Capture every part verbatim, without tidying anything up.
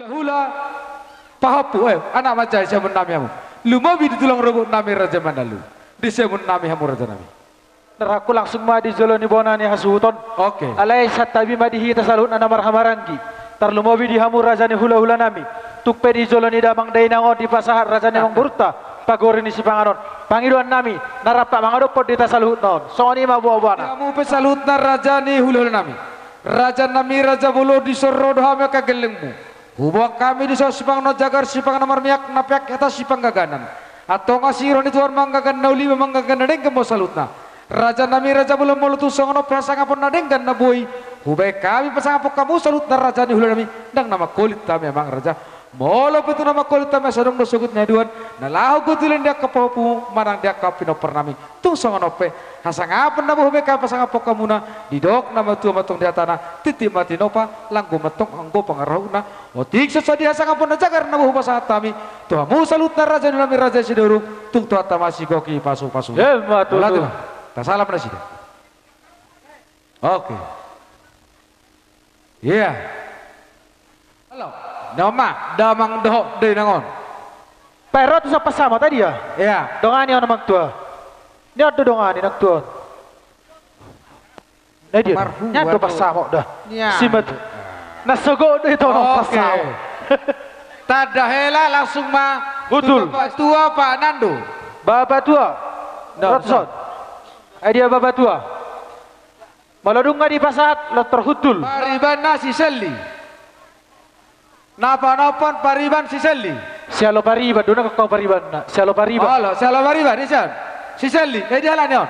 Hula pahompu, eh, anak manjae siamun nami hamu. Lumobi di tulang rorobot nami Raja Manalu. Di siamun nami hamu raja nami. Ndarhatku langsung ma di jolo ni bona ni hasuhuton. Oke. Alai santabi ma di hita saluhutna na marhahamaranggi. Tarlumobi di hamu raja ni hulahula nami. Tung pe di jolo ni damang dainang on dipasahat raja ni amangborunta pagori ni sipanganon. Pangidoan nami na rap mangadophon di hita saluhutna on. Songon i ma boaboana. Hamu pe saluhutna raja ni hulahula nami. Raja nami raja bolon, dison ro do hami angka gellengmu. Huboan hami dison sipanganon na jagar, sipanganon na marmiak, na peak i atas sipanggaganan. Antong asi roha ni Tuhan manggagan na uli ma manggagan na denggan ma saluhutna. Raja nami raja bolon, molo tung songon on pe hasangapon na denggan na boi hubaen hami pasangaphon hamu saluhutna raja ni hulahula nami, ndang na mangkolit hami amang raja. Molo pe tung na mangkolit hami asa adong do sogot ni haduan na laho gotulon di angka pahompu manang di angka pinompar nami. Tung songon on pe hasangapon na boi hubaen hami pasangaphon hamuna, didok na matua ma antong di hatana, titi ma tinopa, langgo ma antong anggo pangarahutna. Otik so sadia hasangapon na jagar na boi hupasahat hami tu hamu saluhutna raja ni hulahula nami raja Sitorus, tung tu hata ma sigohi pasupasu. Ima tutu. Tasalam nasida. Oke. Ia. Halo. Nama damang dohot dainang on. Paero tu sapa sama tadi ya? Ia. Dongani on amang tua. Ni on do dongani nang tua on. Nah dia. Marhua nian do tu pasamok da. Nian. Simat. Na sogot do ito nang pasamok. Tanda hela langsung ma. Betul. Bapak tua Pak Nando. Bapak tua. Nah, Rotson. Nah. Ai dia bapak tua. Molo dung nga dipasahat, lot terhutul. Pariban na si Selli. Na panompon pariban si Selli. Sialo pariban, dona kau pariban na. Sialo pariban. Olo, sialo pariban, isan. Si Selli, eh, di halani on.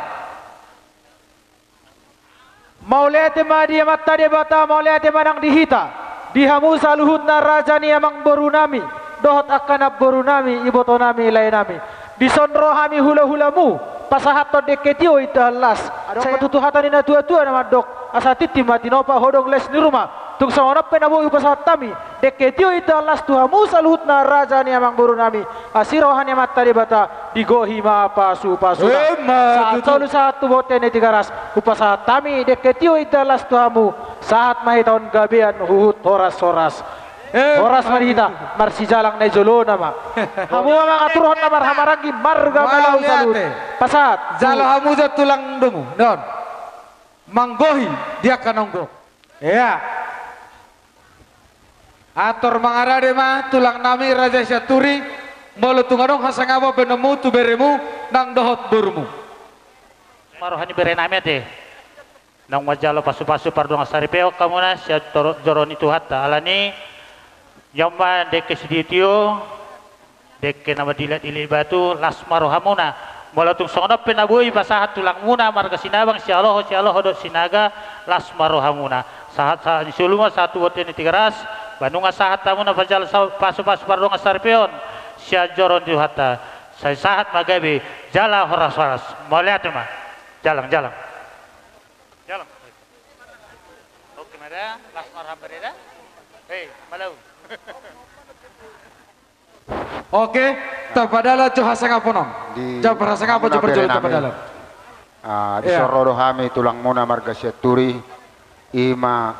Mauliate ma di Amanta Debata, mauliate ma nang di hita. Di hamu saluhutna raja ni amangboru nami. Dohot angka namboru nami, iboto nami, lae nami. Dison ro hami hulahulamu, pasahathon dengke tio indahan las. Adong ma tutu hata ni natuatua na mandok, asa tintin ma tinopa, hodong les ni ruma. Tung songon on pe na boi hupasahat hami dengke tio indahan las tu hamu saluhutna raja ni amangboru nami. Asi roha ni Amanta Debata, digohi ma pasupasuna. Ima tutu. Sahat solu sahat tu bontean ni Tigaras, hupasahat hami dengke tio indahan las tu hamu. Sahat ma hita on gabean huhut horashoras. Eh, horas ma di hita, marsijalang na di jolona ma. Hamu ma mangaturhon na marhahamaranggi marga Malau saluhut. Pasahat. Jalo hamu jo tulang domu, non. Manggohi di angka na umgohi. Ia. Ator mangarade ma tulang nami raja Sianturi, molo tung adong hasangapon baenonmu tu beremu nang dohot borumu. Maroha ni bere nami ate. Naung manjalo pasupasu pardongan saripeon hamuna sian joro ni Tuhanta. Alani i ma dengke sitiotio, dengke na mandilatilat batu, las ma rohamuna. Molo tung songon on pe na boi pasahat tulangmuna marga Sinabang, Sialoho, Sialoho dohot Sinaga, las ma rohamuna. Sahat sahat ni solu ma sahat tu bontean ni Tigaras, ba nunga sahat hamuna manjalo pasupasu pardongan saripeon sian joro ni Tuhanta. Sai sahat ma gabe jala horashoras. Mauliate ma. Jalang, jalang. Jalang. Oke ma da, las ma roha bere da. Hei, Malau. Oke, tapadalan jo hasangapon on. Jambar hasangapon jo parjolo tapadalan. Dison ro do hami tulangmuna marga Sianturi, i ma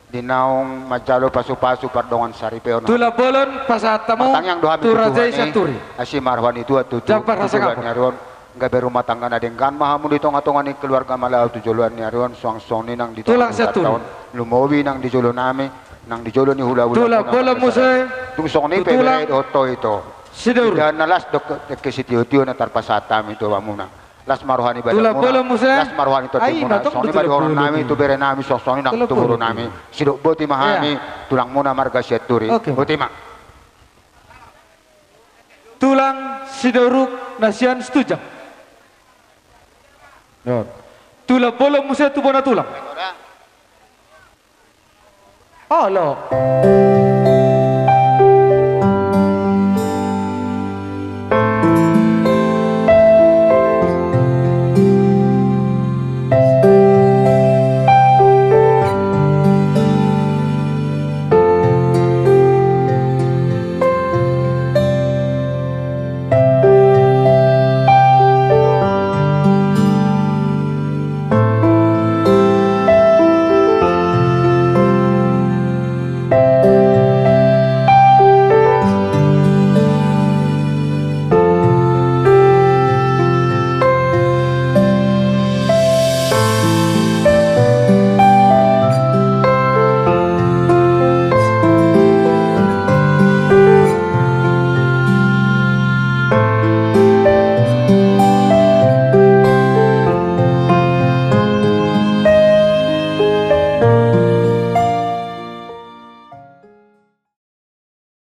di naung manjalo pasupasu pardongan saripeon. Tulang bolon pasahat hamu tu raja i Sianturi. Asi ma roha ni Tuhan tu joloan ni ari on. Gabe rumah tangga na denggan ma hamu di tongatonga ni keluarga Malau tu joloan ni ari on, suang songon i nang di tonga ni hutanta on. Lumobi nang di jolo nami, nang di jolo ni hulahula. Tulang bolon muse. Tung songon i pe bere dohot ito. Indahan na las dohot dengke sitiotio na tarpasahat hami tu hamuna. Las ma roha ni badanmuna, las ma roha ni tondimuna. Songon i ma di horong nami tu bere nami, songon i nang tu boru nami. Sidok boti ma hami tulangmuna marga Sianturi. Boti ma. Tulang Sitorus na sian Situjang. Tulang bolon muse tu bona tulang. Olo.